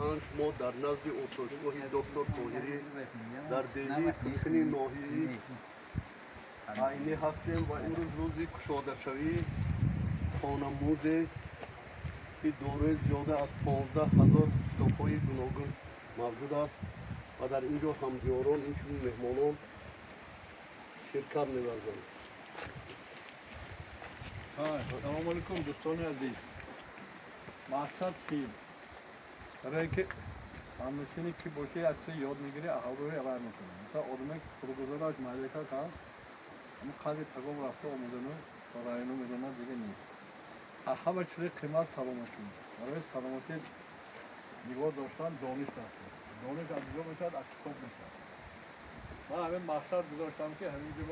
Панҷ мо дар назди осоишгоҳи доктор Тоҳирӣ дар деҳаи Футхини ноҳияи Айнӣ ҳастем ва имрӯз рӯзи кушодашавии хонамузе, ки дорои зиёда аз 15 000 китобҳои гуногун мавҷуд аст ва дар ин ҷо ҳамдиёрон, инчунин меҳмонон ширкат меварзанд. Салому алейкум, дӯстони азиз. Мақсад чи? Барое ки ҳамнишине ки боша, як чиз ёд мегирӣ, аҳвои авар мекунӣ. Масалан, одаме фурӯгузораш маърика кард, ҳамн қадри тагом рафта омадану ба району медонад, дига нест. Ҳама чизи қимат саломатӣ. Барои саломатӣ нигоҳ доштан дониш аст. Дониш аз куҷо мешавад? Аз китоб мешавад. Ман ҳамин мақсад гузоштам, ки ҳамин ҷо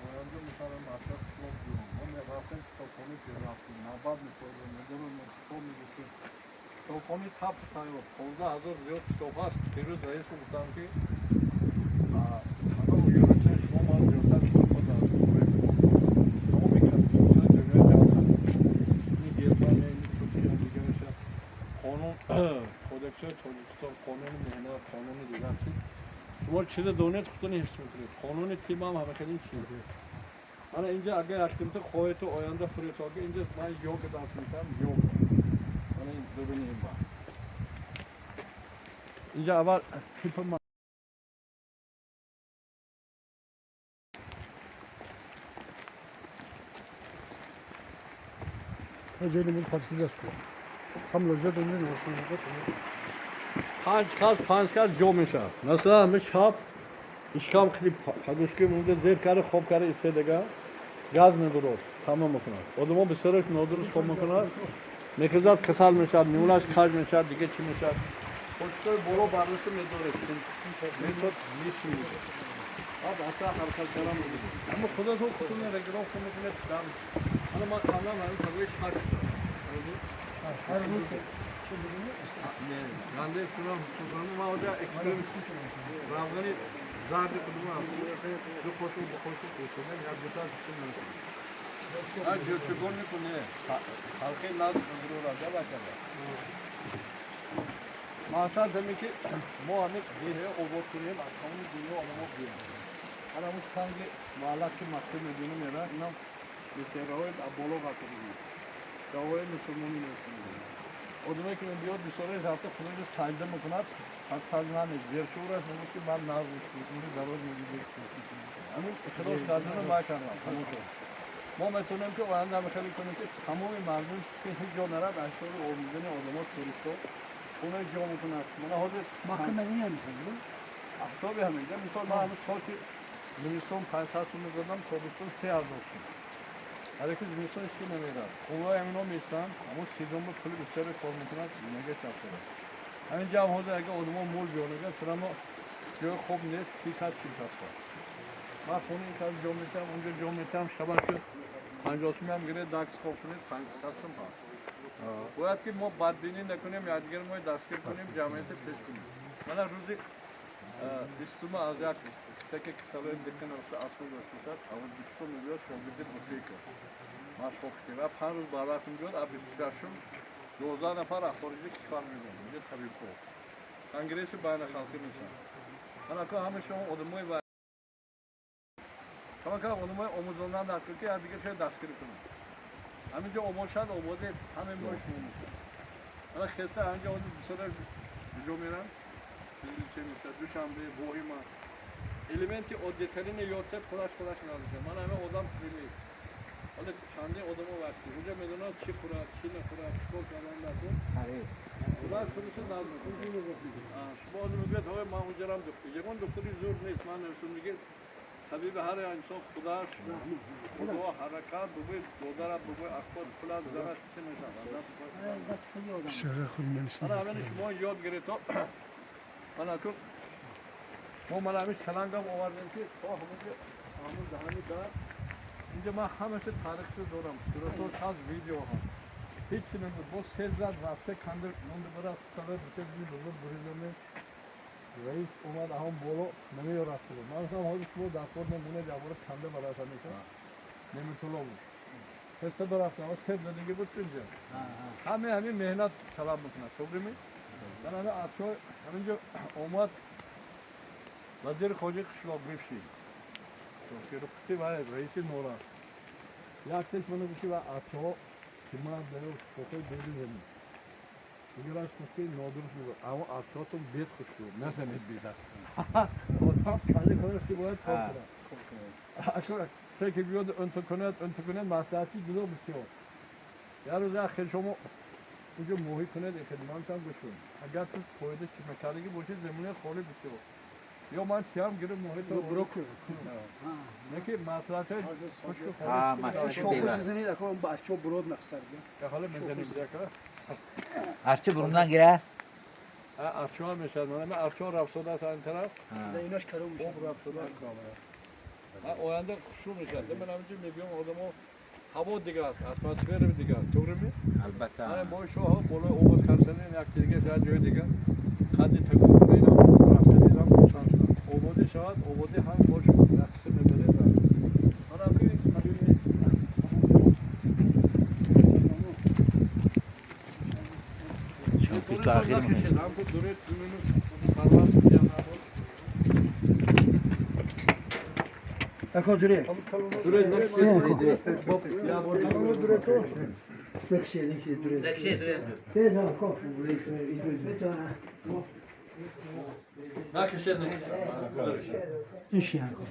оянда, мисалан, мақсад китоб биём. Мо мерафтем китобхона, ки рафтем, навбат мехӯрдем, медонем, китоб мегирифтем. Китобхонаи таб тайёр, 15 000 зиёд китоб ҳаст. Дирӯз раису гуфтам, ки тамоми юритаи шумо ман зиёдтар китобҳо дар тамоми конститутсияи дунёи ҷамъ кардам. Ини Германия, ини Туркия, дигараша, қонун, кодексҳои Тоҷикистон, қонуни меҳнат, қонуни дигар чиз. Шумо чизе донед, худтон ҳифз мекунед. Қонуни тиб ҳам ҳама хеле чиз. Мана инҷа агар яктимта хоҳедту оянда фуретоги, инҷа ман йога дарс метаҳам, йога. Мана ин дурини ин ба. Инҷа аввал типи Панҷ кас, панҷ кас ҷо мешавад. Масалан, ҳами шаб ишкам хели подушка монда, зер карда хоб карда истедага, газ медурод, тамом мекунад. Одамо бисёраш нодуруст хоб мекунад, мехезад, касал мешавад, миёнаш каж мешавад, дига чӣ мешавад. Почкаи боло бардошта медоред, метод мешинед. Баъд аста ҳаракат кардан мебинед. Аммо худатон худтон регулировка мекунед. Ана ман қаблан ҳамин пагоҳи шаш. Не, сурам, ман оҷа эксперимент равғани зарди худумам ду қошуқ, ду қошуқ пӯшидам, як дута шишим намекунам. Ҷӯчугон мекуне, халқи наз зурурада бачада. Мақсад ҳаме, ки мо ҳамин деҳа обод кунем, аз тамоми дунё одамо биёнд. Ана ҳамун санги маҳаллат, ки мактаб мебинем, мера инам бечораҳои боло ғалтадагӣ, ҷавои мусулмонӣ мешунидем. Одаме ки мебиёд, бисёре рафта худашо саҷда мекунад, саҷда намед, зершуураш мегӯяд, ки ман нағз умри дароз медидем. Ҳамин ихтилоф кардану вай кардам, тамошо. Мо метавонем, ки оянда ҳама хеле кунем, ки тамоми мардум, ки ҳеҷ ҷо нарад, аз ҳисоби омӯзани одамо, туристҳо хона ҷо мекунад. Мана ҳозир ҳисоби ҳамин. Мисол, ман ҳамин соши зимистон 500 сум мезадам, тобистон 3000 сум. Ҳар ки зимистон ҳеҷ ки намерад. Хубҳои ҳамино меистанд, ҳамон сезонба пули бисёре кор мекунад, зиндагӣ чапшуда. Ҳамин ҷо ҳам ҳозир агар одамо мол биёнага, сирамо ҷои хоб нест, 30 кас, 40 кас. Ман хонаи ин кас ҷо метиҳам, унҷо ҷо метиҳам, шабашу 50 сумиам гиред, дакс хоб кунед, 500 сум ҳаст. Бояд ки мо бадбинӣ накунем, якдигаро мо дастгир кунем, ҷамъияте пеш кунем. Мана рӯзи 20-ума аз як таке кисалои диққи нафта асл дошташад, аввал 20-ум мебиёд шогирди Бутейко. Машғул кунем. Ва 5 рӯз барвақт мебиёд, а 26-ум 12 нафар аз хориҷи кишвар мебиёнд. Инҷа табибҳо. Конгресси байналхалқӣ мешавад. Ман ака ҳама шумо одамои ва камакам одамои омӯзондан дар ки якдигар шояд дастгирӣ кунанд. Ҳамин ҷо обод шавад, ободи ҳамаи мо шумо мешавад. Мана хеста ҳамин ҷо ҳозир бисёре куҷо меранд? Че мешавад? Душанбе, Воҳима. Элементи оддитарини ёдтед, худаш намешавад. Ман ҳамин одам пример. Ҳоло чандин одамо вақти унҷа медонад, чӣ хӯрад, чӣ нахӯрад, чӣ кор кардан дар кор. Худаш худашо назм мекунад. Шумо ҳозир мегӯяд, ҳой, ман унҷарам духтур. Ягон духтури зур нест. Ман навиштам, мегӯяд, табиби ҳар инсон худаш, худо, ҳаракат, бигӯй додарат, бигӯй ахбор, пулат, занат чӣ мешавад. Ана ҳамин шумо ёд гиред. Ман акун мо мана ҳамин чалангам овардем, ки то ҳамун даҳани дар инҷа ман ҳамаша таърихшо дорам, суратҳо ҳаст, видео ҳаст. Ҳеҷ чи набуд, боз се зад рафта канда монда бара сала дута бузург буридаме. Раис омад, аҳон боло намеёрад шуд. Ман гуфтам, ҳозир шумо дар кор мемонед, якбора канда бараса мешавад. Неъматулло буд. Хеста барафтам, себ задагӣ буд инҷа. Ҳамин меҳнат талаб мекунад, тоғрими? Ман арчо ҳаминҷо омад вазири хоҷаи қишлоқ бивши. Ки ва раиси Нора. Яктеш мана гуфти ва арчо киман даё шоқои беди замин. Дигар гуфт ки нодуруст мегӯяд. Аммо арчотон без хушку назанед беда. Одам калли худаш ки бояд кор кунад. Акун се ки биёд унту кунад, унту кунад маслиҳати ҷудо бисёр. Як рӯз як хел шумо уҷо моҳӣ кунед, хидматам гӯш кунед. Агар ту фоида чӣ мекардагӣ бошед, заминаи холӣ бисёр. Ё ман чиам гирифт моҳӣ то брокер. Не ки маслиҳати хушку А, маслиҳати бева. Занед ако бачо брод нақсар. Ҳоло мезанем яка. Арча бурундан гирад? Арчо ҳам мешавад. Ман арчо рафтода аст ин тараф. Да инаш каро мешавад. Об рафтода. Оянда хушу мешавад. Ман ҳаминҷо мебиём одамо ҳаво дигар аст, атмосфера дигар. Туғри ми? Албатта. Ман бо шоҳ болои обод карсанем як дигар як ҷои дигар. Қадди тагу инам рафта дидам хушам шудам. Ободӣ шавад, ободӣ ҳам бош як қисм мебаред. Ман ки Чунки таъхир мекунад. Ҳам ту дурет минут парвоз мекунам. Ако дуре. Дурет Лекше, лекше дуре. Лекше дуре. Те да ко. Накашед. Иши ако.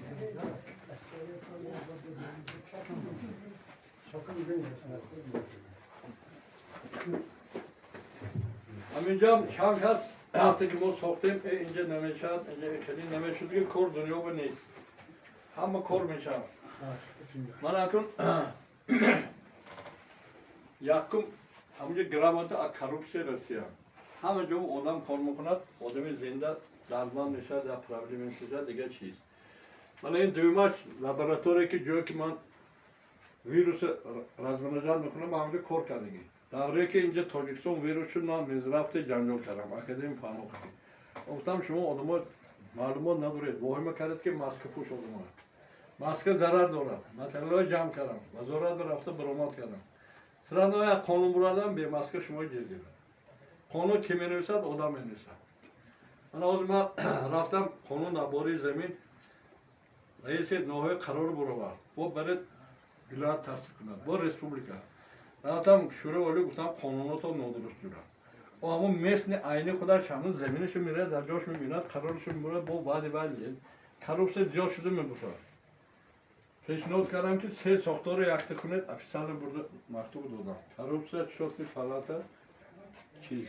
Ҳаминҷо чанд кас вақте ки мо сохтем, инҷа намешавад, инҷа хеле намешуд, ки кор дунё ба нест. Ҳама кор мешавад. Ман акун якум ҳаминҷо грамота аз коррупсия Россия. Ҳама ҷо одам кор мекунад, одами зинда дардманд мешавад, як проблема мешавад, дигар чиз. Мана ин дуюмаш лаборатория ки ҷое ки ман вирус размножать мекунам, ман ҳаминҷо кор кардагӣ. Давре ки инҷа Тоҷикистон вирус шуд, ман Минздравте ҷанҷол кардам, академия фанҳо. Гуфтам шумо одамо маълумот надоред, воҳима кардед ки маскапӯш одамо. Маска зарар дорад. Материалҳо ҷамъ кардам, вазорат рафта баромад кардам. Сразу як қонун бурардам, бемаска шумо ҷир гирад. Қонун ки менависад, одам менависад. Ман ҳозир ман рафтам қонун дар бораи замин раиси ноҳия қарор буровард. Бо баред вилоят тасдиқ кунад, бо республика. Рафтам Шӯрои Олӣ гуфтам қонуното нодуруст ҷурад. О ҳамон местни айни худаш ҳамон заминашо мерад, дар ҷош мебинад, қарорашо мебурад, бо баъди баъд коррупсия зиёд шуда мебошад. Пешниҳод кардам ки се сохторро якта кунед, официально бурда мактуб додам. Коррупсия, Счётный палата, чиз.